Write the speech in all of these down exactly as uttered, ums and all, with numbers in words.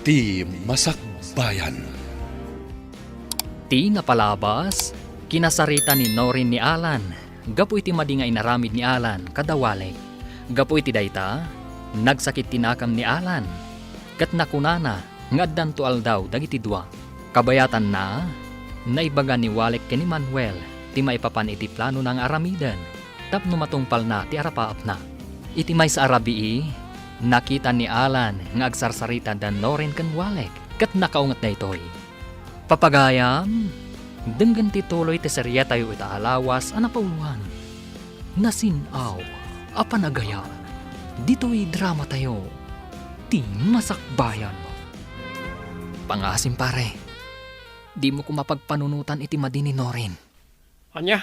Ti Masakbayan. Ti napalabas, kinasarita ni Norin ni Alan gapu iti madi nga inaramid ni Alan kada Walek. Gapu iti dayta, nagsakit ti nakam ni Alan, ket nakunana nga addanto aldaw dagiti dua. Kabayatanna, naibaga ni Walek ken ni Manuel ti maipapan iti planona nga aramiden tapno matungpalna ti arapaapna. Iti maysa a rabii, nakita ni Alan nga agsarsarita da Norin ken Walek ket nakaunget daytoy. Papagayam, denggen ti tuloy ti serietayo ita a lawas a napauluan. Nasin-aw a panagayat ditoy dramatayo, Ti Masakbayan. Pangasim, pare. Dimo koma pagpanunotan iti madi ni Norin. Ania?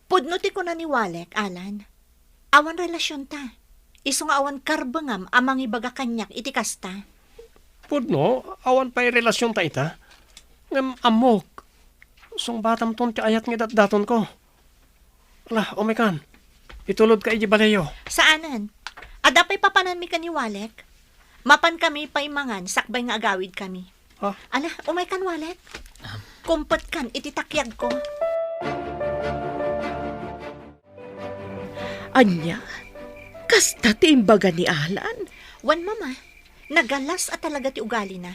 Pudno ti kuna ni Walek, Alan. Awan relasionta. Isu nga awan karbengam a mangibaga kaniak iti kasta. Pudno, awan pay relasionta ita. Ngem ammok, sungbatamton ti ayat nga idatdatonko. Ala, umaykan. Itulodka iti baleyyo. Saanen. Adda pay papananmi ken ni Walek? Mapankami pay mangan sakbay nga agawidkami. Ha? Ala, umaykan, Walek. Kumpetkan iti takiagko. Ania? Kasta ti imbaga ni Alan? Wen, Mama. Nagalas a talaga ti ugalina.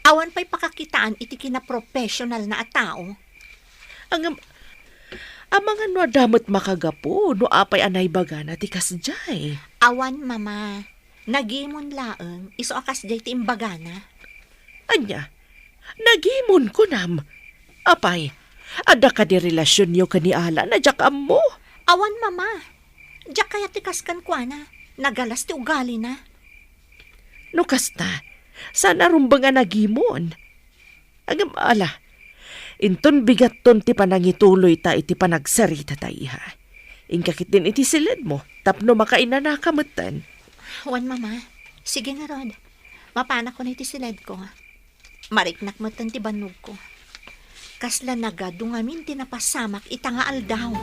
Awan pay pakakitaan iti kinaprofesionalna a tao. Ngem, amangan no adda met makagapu no apay a naibagana ti kasdiay. Awan, Mama. Nagimon laeng, isu a kasdiay ti imbagana. Ania? Nagimon, kunam? Apay, adda kadi relasionyo ken ni Alan a diak ammo? Awan, Mama. Diak kayat ti kas kenkuana. Nagalas ti ugalina. No kasta, saan a rumbeng a nagimon? Ngem ala, inton bigatton ti panangituloyta iti panagsaritata, iha. Inka ketdin iti siledmo tapno makainanaka metten. Wen, Mama. Sige ngarud. Mapanakon iti siledko. Mariknak metten ti bannogko. Kasla nagadu ngamin ti napasamak ita nga aldaw.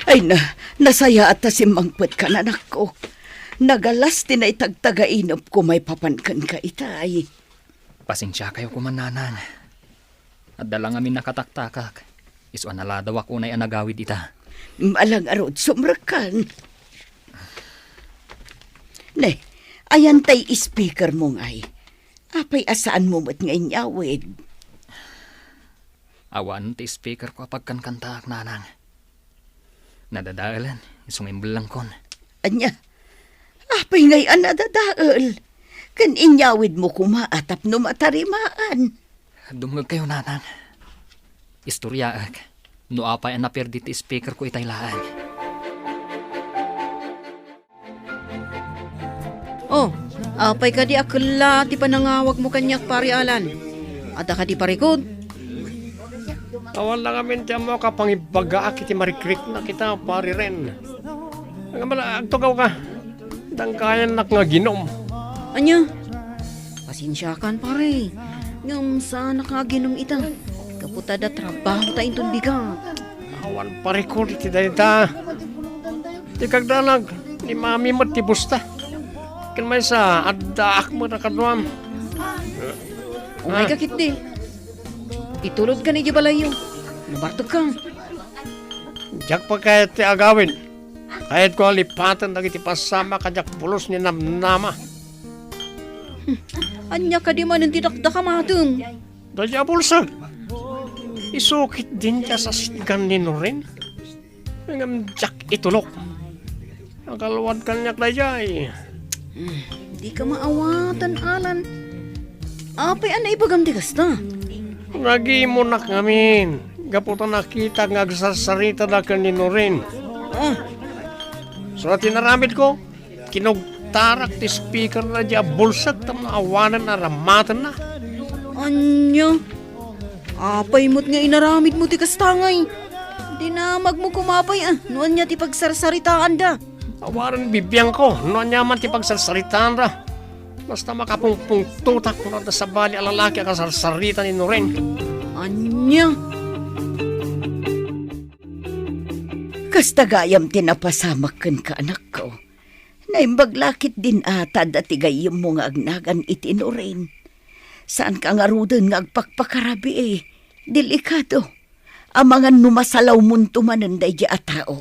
Ay na, nasayaat ta simmangpetka, anakko. Nagalas ti naitagtagainepko maipapan kenka itay. Pasensiakayo koma, Nanang. Adda la ngamin nakataktakak. Isu a naladawak unay a nagawid ita. Ala ngarud, sumrekkan. Ne, ayan tay speakermo ngay? Apay a saanmo met nga inyawid? Awan ti speakerko a pagkankantaak, Nanang. Nadadaelen, isu nga imbellengkon. Ania? Apay ngay a nadadael? Ken inyawidmo koma a tapno matarimaan. Dumngegkayo, Nanang. Istoriaek no apay a naperdi ti speakerko itay laeng. Oh, apay kadi a kella ti panangawagmo kaniak, Pari Alan? Adda kadi parikut? Awan la ngamin ti ammo a pangibagaak iti marikriknak ita, Pari Ren. Ngem ala, agtugawka. Dangkayannak nga aginum. Ania? Pasensiakan, pare. Ngem saanak nga aginum ita. Gapu ta adda trabahota inton bigat. Awan parikut iti dayta. Ti kagdanag, ni Mami met ti busta. Ken maysa, addaak met a kaduam. Umayka ketdi. Itulodkan idiay balayyo. Nabartekka. Diak pay kayat ti agawid. Kayatko a lipaten dagiti pasamak a diak pulos ni namnama. Ania kadi manen ti dakdakamatem? Daydiay a bulsek. Isu ketdin ti asasitgan ni Norin. Ngem diak itulok. Agalwad kaniak daydiay. Hmm, dika maawatan, Alan. Apay a naibagam ti kasta? Nagimonak ngamin, gapu ta nakitak nga agsarsaritada ken ni Norin. Ah. Isu ti inaramidko, kinugtarak ti speaker daydiay a bulsek tapno awanen a ramatenna. Ania? Apay met nga inaramidmo ti kasta ngay? Dinamagmo koma pay, ah, no ania ti pagsarsaritaanda. Awanen bibiangko no ania man ti pagsarsaritaanda. Basta makapungpungtotak no adda sabali a lalaki a kasarsarita ni Noren. Ania? Kasta gayam ti napasamak kenka, anakko. Naimbag la ketdin a ta adda ti gayyemmo nga agnagan iti inurin. Saanka ngaruden nga agpakpakarabii. Delikado. Amangan no masalawmonto manen daydi a tao.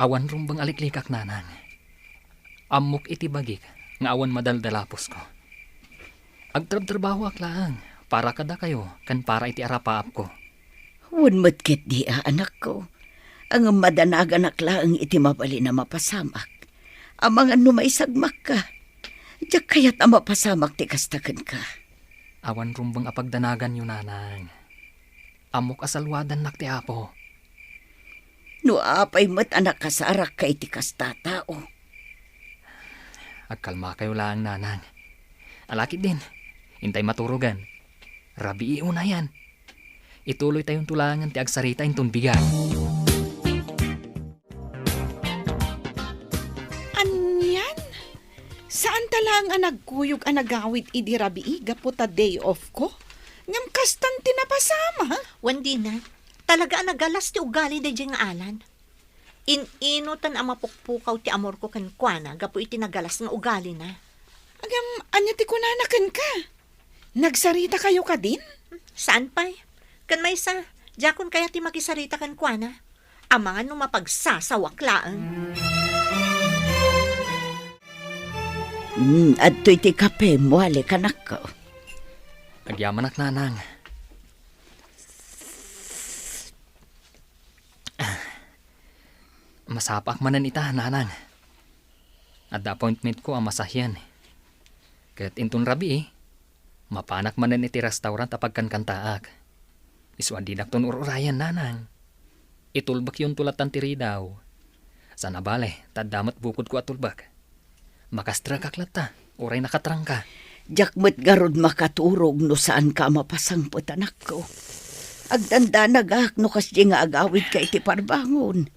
Awan rumbeng a liklikak, nanang. Ammok iti bagik nga awan madaldalapusko. Agtrabtrabahoak laeng para kadakayo ken para iti arapaapko. Wen met ketdi a, anakko. Ngem madanaganak laeng iti mabalin a mapasamak. Amangan no maisagmakka. Diak kayat a mapasamak ti kasta kenka. Awan rumbeng a pagdanaganyo, nanang. Ammok a saluadannak ti Apo. No apay met a nakasarakka iti kasta a tao? Agkalmakayo laeng, nanang. Ala ketdin, intay maturogen. Rabii unayen. Ituloytayonto laengen ti agsarita inton bigat. Anian? Saanta laeng a nagkuyog a nagawid idi rabii gapu ta day off ko? Ngem kastan ti napasama? Wen, Dina, talaga a nagalas ti ugali daydiay nga Alan. In-inutan a mapukpukaw ti amorko kenkuana gapu iti nagalas nga ugalina. Ngem ania ti kunana kenka? Nagsaritakayo kadin? Saan pay? Ken maysa, diakon kayat ti makisarita kenkuana. Amangan no mapagsasawak laeng. Mm, adtoy ti kape, muali, kanakko. Agyamanak, nanang. Masapaak manen ita, nanang. Adda appointmentko a masahian. Ket inton rabii, mapanak manen iti restaurant a pagkankantaak. Isu a dinakton ur-urayan, nanang. Itulbekyonto lattan ti ridaw. Saan a bale, ta adda met bukodko a tulbek. Makastrekak latta, uray nakatrangka. Diak met ngarud makaturog no saanka a mapasangpet, anakko. Agdandanagak no kasdi nga agawidka iti parbangon.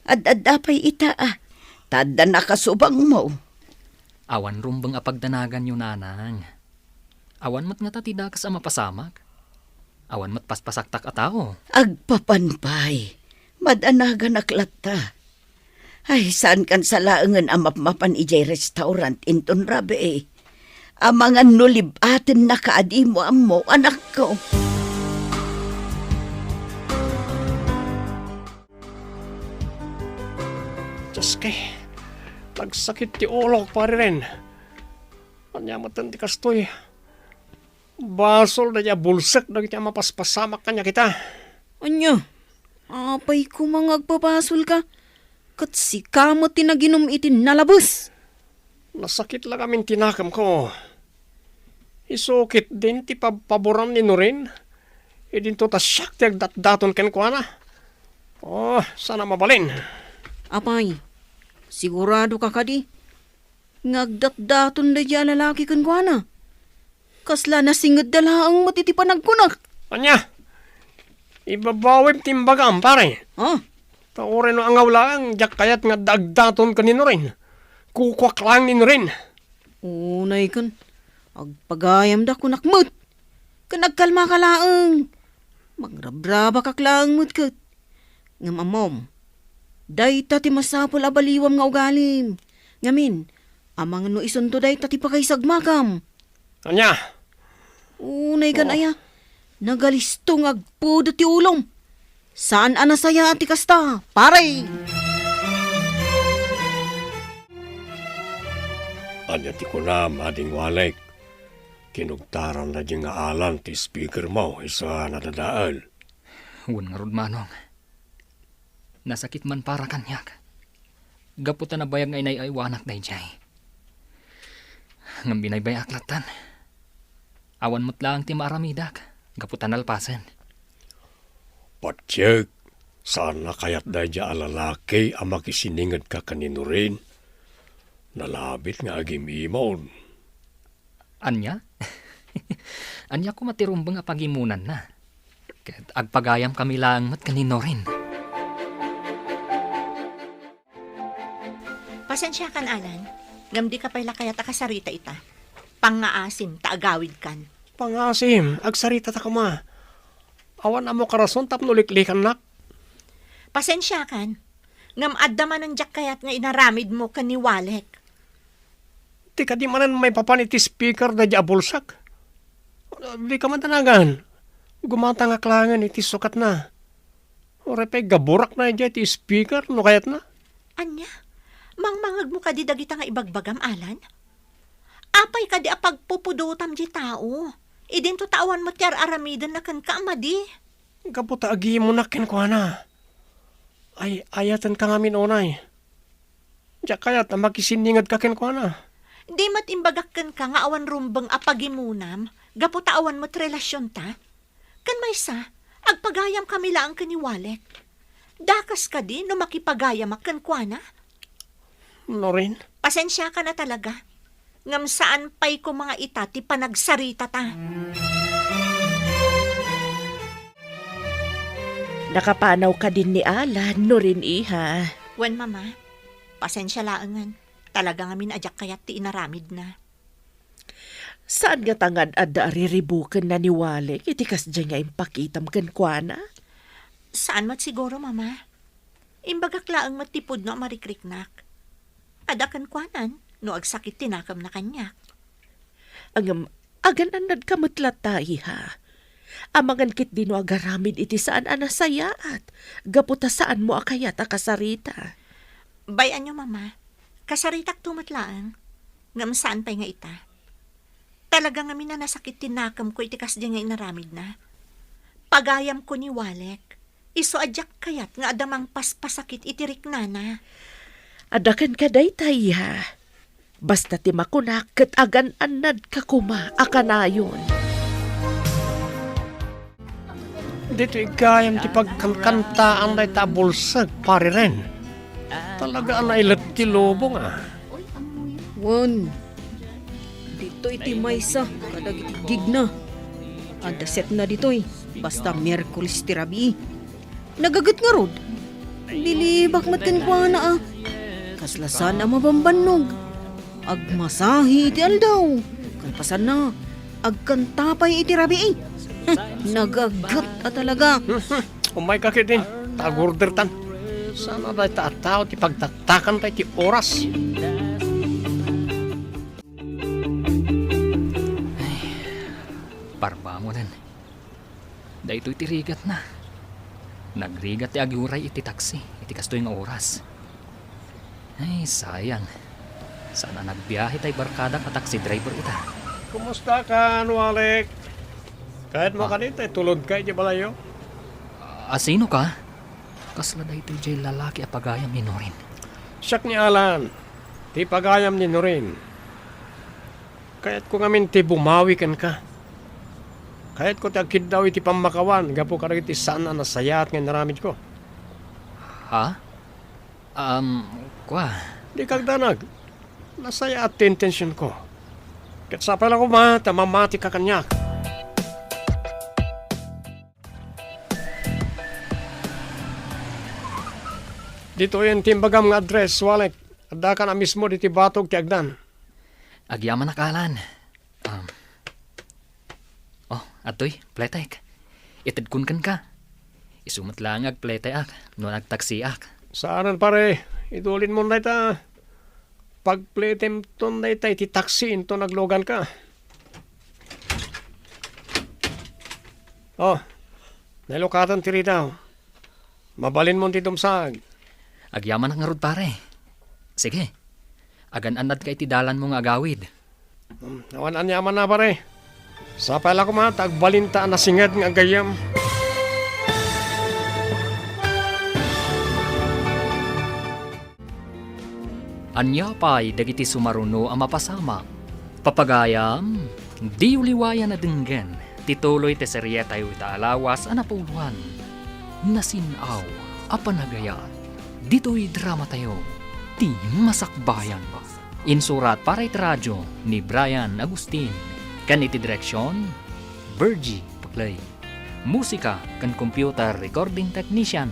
Ad-adda pay ita, a. Ta adda nakasubangmo. Awan rumbeng a pagdanaganyo, nanang. Awan met ngata ti dakes a mapasamak. Awan met paspasaktak a tao. Agpapan pay. Madanaganak latta. Ay, saankan sa laengen a mapmapan idiay restaurant inton rabii. Amangan no lib-atennaka a dimo ammo, anakko. Dios, nagsakit ti ulok, Pari Ren. Ania met ti kastoy? Basol daydi a bulsek dagiti a mapaspasamak kaniak ita. Ania? Apay koma nga agpabasolka? Ket sika met ti naginum iti nalabes. Nasakit la ngamin ti nakemko. Isu ketdin ti pabpaboran ni Norin. Idinto ta siak ti agdatdaton kenkuana. Oh, saan a mabalin. Apay, siguradoka kadi nga agdatdaton daydi a lalaki kenkuana? Kasla nasingedda laeng met iti panagkunak. Ania? Ibabawim ti imbagam, pare. Ah? Ta uray no angaw laeng, diak kayat nga adda agdaton ken ni Norin. Kukuak laeng ni Norin. Unay ken, agpagayamda kunak met. Ken agkalmaka laeng. Magrabrabakak laeng met ket. Ngem ammom, dayta ti masapul a baliwam nga ugalim. Ngamin, amangan no isunto dayta ti pakaisagmakam. Ania? Unay kan aya, nagalisto nga agpudo ti ulom. Saan a nasayaat ti kasta, pare! Ania ti kunam, Ading Walek? Kinugtaran daydi nga Alan ti speakermo isu a nadadael. Wen ngarud, Manong. Nasakit man para kaniak. Gapu ta nabayag nga inay-aywanak daydiay. Ngem binaybay-ak lattan. Awan met laeng ti maaramidak gapu ta nalpasen. Patiek, saan a kayat daydiay a lalaki a makisiningedka ken ni Norin. Nalabit nga agim-imon. Ania? Ania koma ti rumbeng a pagimonanna? Ket agpagayamkami laeng met ken ni Norin. Pasensiakan, Alan, ngem dika pay la kayat a kasarita ita. Pangngaasim ta agawidkan. Pangngaasim, agsaritata koma. Awan ammok a rason tapno liklikannak. Pasensiakan, ngem adda manen diak kayat nga inaramidmo ken ni Walek. Ti kadi manen maipapan iti speaker daydi a bulsek? Dika madanagan. Gumatangak laengen iti sukatna. Uray pay gaburakna idiay ti speaker no kayatna. Ania? Mangmangegmo kadi dagita nga ibagbagam, Alan? Apay kadi a pagpupudotam diay tao? Idinto ta awan met ti ar-aramidenna kenka a madi. Gapu ta agimunak kenkuana. Ay, ayatenka ngamin unay. Diak kayat a makisinningedka kenkuana. Di met imbagak kenka nga awan rumbeng a pagimunam gapu ta awan met relasionta? Ken maysa, agpagayamkami laeng ken ni Walek. Dakes kadi no makipagayamak kenkuana? Norin? Pasensiaka na talaga. Ngem saan pay koma nga ita ti panagsaritata. Nakapanaw kadin ni Alan, Norin, iha. Wen, Mama. Pasensia laengen. Talaga ngamin a diak kayat ti inaramidna. Saan ngata ngan adda a riribukenna ni Walek iti kasdiay nga impakitam kenkuana? Saan met siguro, Mama. Imbagak laeng met ti pudno a marikriknak. Adda kenkuanan no agsakit ti nakemna kaniak. Ngem, agan-annadka met latta, iha. Amangan ketdi no agaramid iti saan a nasayaat, gapu ta saanmo a kayat a kasarita. Bay-anyo, Mama. Kasaritakto met laeng. Ngem saan pay nga ita. Talaga ngamin a nasakit ti nakemko iti kasdi nga inaramidna. Pagayamko ni Walek. Isu a diak kayat nga adda mangpaspasakit iti riknana. Adda kenka dayta, iha. Basta ti makunak ket agan-annadka koma a kanayon. Ditoy gayam ti pagkankantaan dayta a bulsek, Pari Ren. Talaga a nailet ti lubong, a. Wen, ditoy ti maysa kadagiti gigna. Adda setna ditoy, basta Miyerkules ti rabii. Nagaget ngarud. Bilibak met kenkuana a. Kasla saan a mabambannog. Agmasahi iti aldaw. Kalpasanna, agkanta pay iti rabii. Nagaget a talaga. Umayka ketdin, ta agordertan. Saan a dayta a tao ti pagtattakan pay ti oras. Ay, parbangonen. Daytoy ti rigatna. Nagrigat ti aguray iti taksi iti kastoy nga oras. Ay, sayang. Saan a nagbiahe tay barkadak a taxi driver ita. Kumusta ka, Walek? Kayatmo Ah. kadi ta itulodka iti balayyo? A, sino ka? Kasla daytoy diay lalaki a pagayam ni Norin. Siak ni Alan, ti pagayam ni Norin. Kayatko ngamin ti bumawi kenka. Kayatko ti agkiddaw iti pammakawan gapu kadagiti saan a nasayaat nga inaramidko. Ha? Um, kua. Dika agdanag. Nasayaat ti intensionko. Ket sapay la koma ta mamatika kaniak. Ditoyen ti imbagam nga address, Walek. Addaka a mismo ditoy batog ti agdan. Agyamanak, Alan. Um, oh, adtoy, pletek. Itedkon kenka. Isu met laeng nga agpleteak no nagtaksiak. Saanen, pare. Idulinmon dayta. Pagpletemton dayta iti taksi inton agluganka. Oh, nailukaten ti ridaw. Mabalinmon ti dumsag. Agyamanak ngarud, pare. Sige. Agan-annadka iti dalanmo nga agawid. Hmm, awan aniamanna, pare. Sapay la koma ta agbalinta a nasinged nga aggayam. Ania pay dagiti sumaruno a mapasamak? Papagayam, diyo liwayan a denggen ti tuloy ti serietayo ita a lawas a napuloan. Nasin-aw a panagayat ditoy dramatayo, Ti Masakbayan. Insurat para iti radio ni Brian Agustin, ken iti direksion, Virgie Paclay. Musika ken computer recording technician,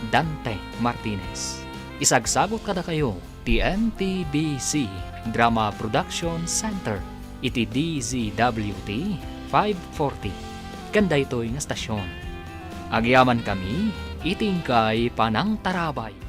Dante Martinez. Isagsagut kadakayo ti M T B C Drama Production Center iti D Z W T five forty ken daytoy nga stasyon. Agyamankami, iti inkay panangtarabay.